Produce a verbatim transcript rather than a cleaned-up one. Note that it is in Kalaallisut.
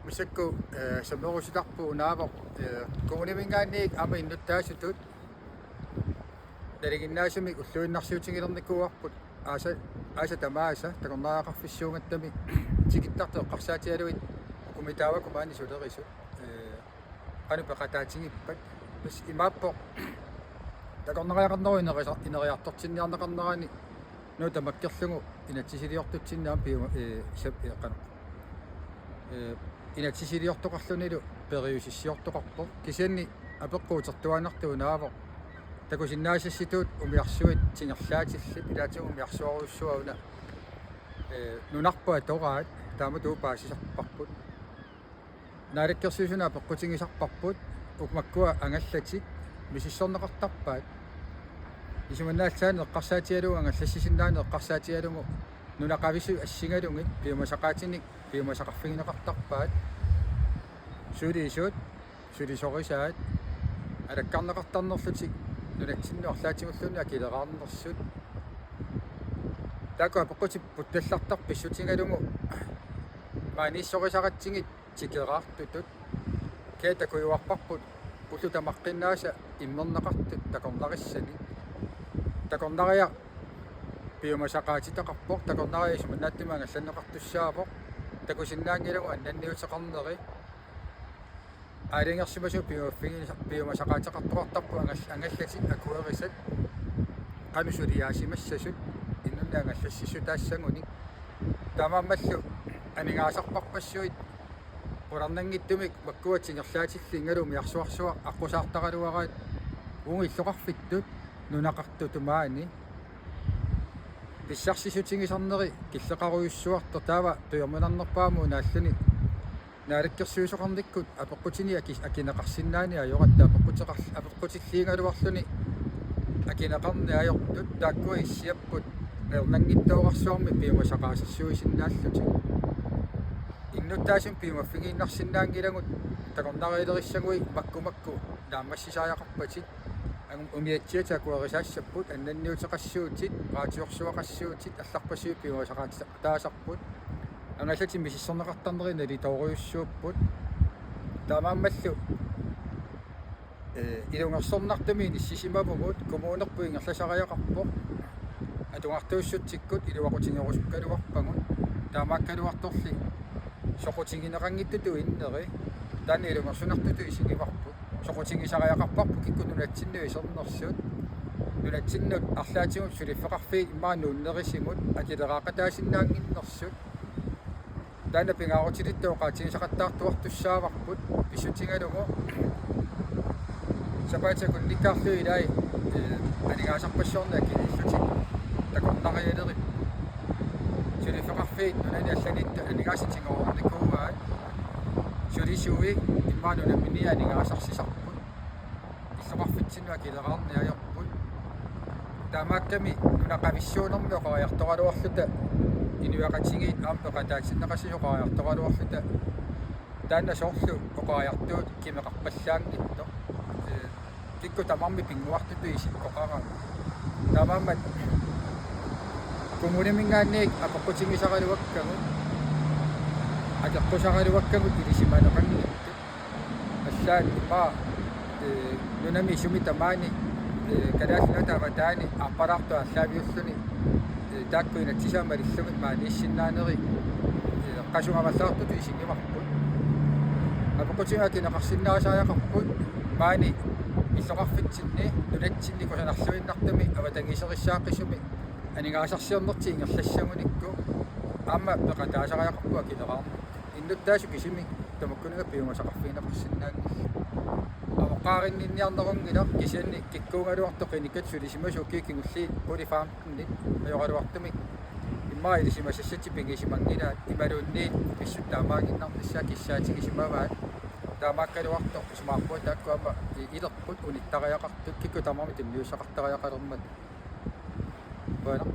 Massakkut, eh, sammerusutarput unaavoq, eh, kommuniminngaanniit aamma innuttaasutut nalinginnaasumik ulluinnarsiutigilernikuuarput aasat, aasat tamaasa takornariaqarfissuugattami tikittartut eqqarsaatigalugit uku taava kommunit sulerisut, eh, qanoq peqataatigippat. Tassa imaappoq takornariaqarnerup inerisa-, ineriartortinniarneqarnerani nuna tamakkerlugu inatsisiliortutsinni aamma piuma-, eh, sap-, eh, qanoq. Eh, inatsisiliortoqarlunilu periusissiortoqarpoq. Kisianni apeqqut utertuaannartut unaavoq. Takusinnaasassitut umiarsuit tingerlaatillit, ilaatigut umiarsuarujussuaq una, eh, nunarput atoraat, taamatut paasisarparput. Naalakkersuisuni apeqqutigisarparput, uku makkua angallatit misissorneqartarpaat. Isumannaallisaaneq eqqarsaatigalugu, angallassisinnaaneq eqqarsaatigalugu, nunaqavissut assigalugit piumasaqaatinik piumasaqarfigineqartarpaat. Sulisut, sulisorisaat, alakkarneqartarnerlutik nunatsinnut arlaatigulluunniit akileraarnersut. Taakku apeqqutit puttallartarput pissutigalugu maaniissorisaratsigit tikeraartutut. Kisianni takujuarparput ullut tamaqqinnaasa immerneqartut takornarissanik. Takornariaq piumasaqaatitaqarpoq, takornariaq isumannaatsumik angallanneqartussaavoq, takusinnaanngilagut annanniuteqarneri. Aalajangersimasumik piumaffigi-, piumasaqaateqartoqartarput angal-, angallatit akuerisat qanoq suliaasimassasut inunnit angallassissutaassagunik. Taamaammallu aningaasarparpassuit qularnanngitsumik makkua tingerlaatillit ingalu umiarsuarsuaq aqqusaartaraluaraat uagut illoqarfittut nunaqartutut maani. Pissarsissutigisarneri killeqarujussuartoq taava tujorminarnerpaamut unaalluni naalakkersuisoqarnikkut apeqqutinik aki-, akineqarsinnaaneq ajoratta apeqquteqar-, apeqqutilliigaluarluni akineqarneq ajortut taakkua issiapput ajornanngitsoorarsuarmik piumasaqaasersuisinnaallutik. Innuttaasumik piumaffigiinnarsinnaanngilagut takornarialerissaguit makku makku naammassisariaqarpatit. Ang-, umiatsiatit akuerisaassapput, annanniuteqassuutit, raatiorsuaqassuutit, allarpassuit piumasaqaatitaasarput. Angallatit misissorneqartarneri nalitoorujussuupput. Taamaammallu, eh, ilungersornartumik inissisimavugut, kommunerput ingerlasariaqarpoq. Atugartuussutsikkut iluaqutigerusukkaluarpagut. Taamaakkaluartorli soqutigineqanngitsutut inneri taanna ilungersunartutut isigivarput. Soqutigisariaqarparput kikkut nunatsinnut isernersut. Nunatsinnut arlaatigut suliffeqarfiit immaqa nuunnerisigut akileraaqataasinnaannginnersut. Taanna pingaarutilik oqaatigisaqattaartuartussaavarput pissutigalugu. Sapaatip akunnikkaarlugit ilai, eh, aningaasarpassuarnik akiliillutik takornarialeripput. Suliffeqarfiit nunani allaniittut aningaasat tigoornikuuaat. Sulisui immaqa nunammineq aningaasarsisarput. Illoqarfitsinnut akileraarneq ajorput. Taamaakkami nunaqavissuunermi oqariartoraluarluta inuiaqatigiit aamma peqataatinneqassasoq oqariartoraluarluta taanna soorlu oqariartuut kimeqarpallaanngitsoq. Eh, kikkut tamarmik pinnguartutut isikkoqaraat. Taamaammat kommuniminngaanniit apeqqutigisaraluakkagut, akeqqusaraluakkagut ilisimaneqanngitsut. Allaat immaqa, eh, nunami sumi tamaani, eh, Kalaallit Nunaata avataani aappalaartoq aallaaviulluni, eh, taakku inatsisaat malillugit maaniissinnaaneri, eh, qasungavallaartutut isigivarput. Apeqqutigut akineqarsinnaasariaqarput maani illoqarfitsinni nunatsinni kusanarluinnartumi avatangiiserissaaqqissumi aningaasarsiornertik ingerlassagunikku aamma peqataasariaqarpoq akileraarneq. Innuttaasut kisimik tamakkuninnga piumasaqarfigineqarsinnaanngillat. Avoqqaarinninniarnerunngilaq kisianni kikkuugaluartoq qinikkat sulisimasut ukiut kingulliit qulit femtenit ajoraluartumik immaqa ilisimasassatik pigisimanngilaat imaluunniit pissutsit taamaaginnarnissaat kissaatigisimavaat. Taamaakkaluartoq isumaqarpunga taakku aamma i-, ilerput unittariaqartut kikkut tamarmik tunniussaqartariaqalermata. Qujanaq.